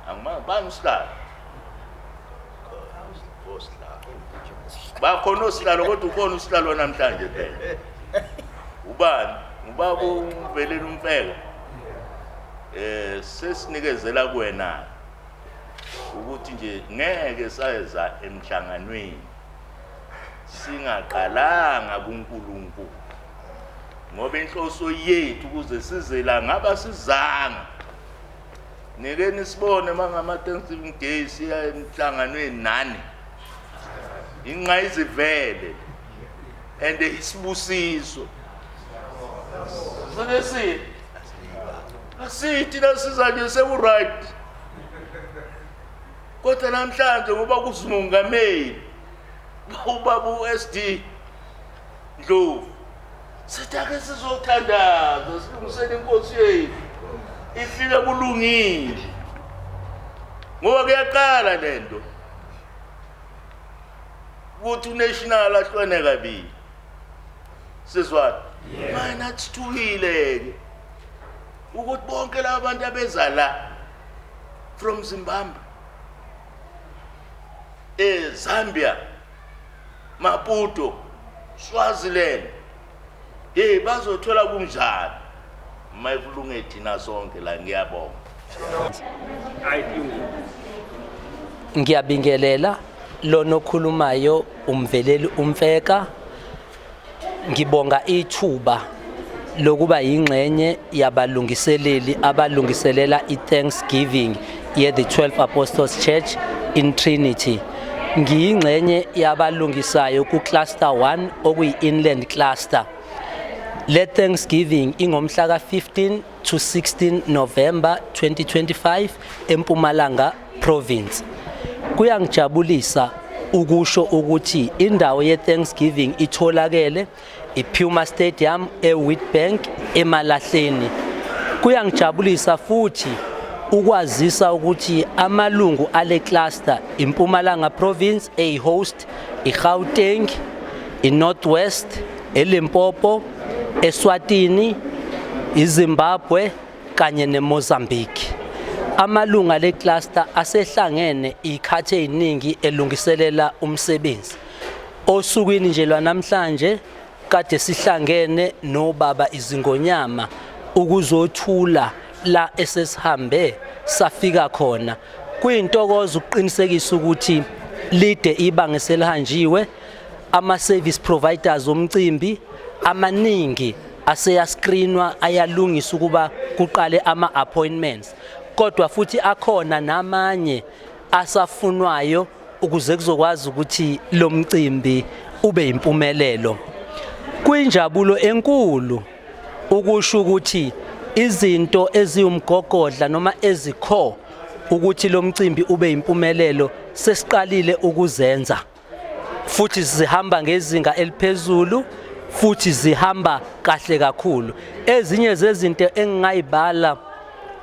Angimazi bani usihlalo. Bakhona osihlalo kodwa ukhona usihlalo namhlanje phela. Ubani? Ubaba uMveleli uMfeka. Sesinikezela kuwena ukuthi nje ngeke sayeza emhlanganweni singaqalanga kuNkulunkulu, ngoba inhloso yethu ukuze size la ngaba sizanga nike nisibone mangama Thanksgiving Day siya emhlanganweni nani ingqayizivele and isibusiso sike asithi nasiza nje seku-right. Kodwa namhlanje ngoba kuzimongameli ubaba u-SD Ndlovu, sithi ake sizothandaza silungisele inkosi yethu ifike kulungile, ngoba kuyaqala lento ukuthi unational ahlwane kabili. Sizwana manje nathi sithukile-ke ukuthi bonke laba bantu abeza la from Zimbabwe, eZambia, Maputo, Swaziland, hey, bazothola kunjani mayikulunge thina sonke la. Ngiyabonga. Ngiyabingelela. Lona okhulumayo uMveleli uMfeka. Ngibonga ithuba lokuba yingxenye yabalungiseleli abalungiselela i-Thanksgiving ye-The 12 Apostles Church in Trinity. Ngiyingxenye yabalungisayo ku-cluster 1, okuyi-inland cluster. Le Thanksgiving ingomhla ka-15 to 16 November 2025 eMpumalanga Province. Kuyangijabulisa ukusho ukuthi indawo ye-Thanksgiving itholakele, iPuma Stadium eWitbank, eMalahleni. Kuyangijabulisa futhi ukwazisa ukuthi amalungu ale cluster, iMpumalanga Province eyi-host, iGauteng, iNorth West, eLimpopo, eSwatini, iZimbabwe kanye neMozambique. Amalunga le cluster asehlangene ikhathi eziningi elungiselela umsebenzi. Osukwini nje lwanamhlanje kade sihlangene nobaba izingonyama ukuzothula la esesihambe safika khona. Kuyintokozo ukuqinisekisa ukuthi lide ibanga eselihanjiwe. Ama-service providers omcimbi amaningi aseyascreenwa, ayalungisa ukuba kuqale ama-appointments, kodwa futhi akhona namanye asafunwayo ukuze kuzokwazi ukuthi lo mcimbi ube impumelelo. Kuyinjabulo enkulu ukusho ukuthi izinto eziwumgogodla noma ezikho ukuthi lo mcimbi ube impumelelo sesiqalile ukuzenza, futhi zihamba ngezinga eliphezulu, futhi zihamba kahle kakhulu. Ezinye zezinto engingayibala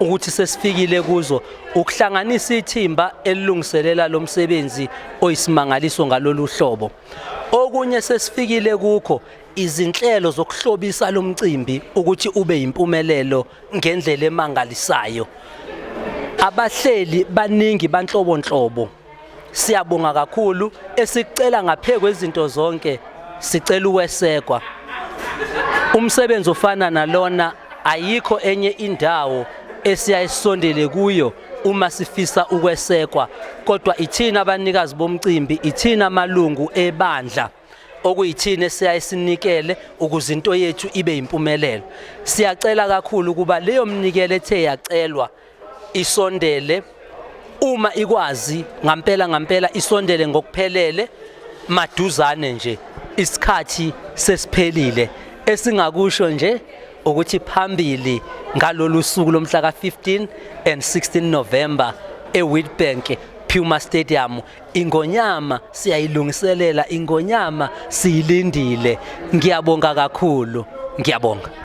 ukuthi sesifikile kuzo, ukuhlanganisa ithimba elilungiselela lo msebenzi oyisimangaliso ngalolu hlobo. Okunye sesifikile kukho, izinhlelo zokuhlobisa lo mcimbi ukuthi ube yimpumelelo ngendlela emangalisayo. Abahleli baningi, banhlobonhlobo. Siyabonga kakhulu. Esicela ngaphezu kwezinto zonke, sicela ukwesekwa. Umsebenzi ofana nalona ayikho enye indawo esiyayisondele kuyo uma sifisa ukwesekwa, kodwa ithina abanikazi bomcimbi, ithina amalungu ebandla, okuyithina esiyaye sinikele ukuze into yethu ibe impumelelo. Siyacela kakhulu ukuba leyo mnikelo ethe yacelwa isondele, uma ikwazi ngampela ngampela isondele ngokuphelele maduzane nje, isikhathi sesiphelile. Esingakusho nje ukuthi phambili ngalolu suku lomhla ka-15 and 16 November eWitbank Puma Stadium. Ingonyama siyayilungiselela, ingonyama siyilindile. Ngiyabonga kakhulu, ngiyabonga.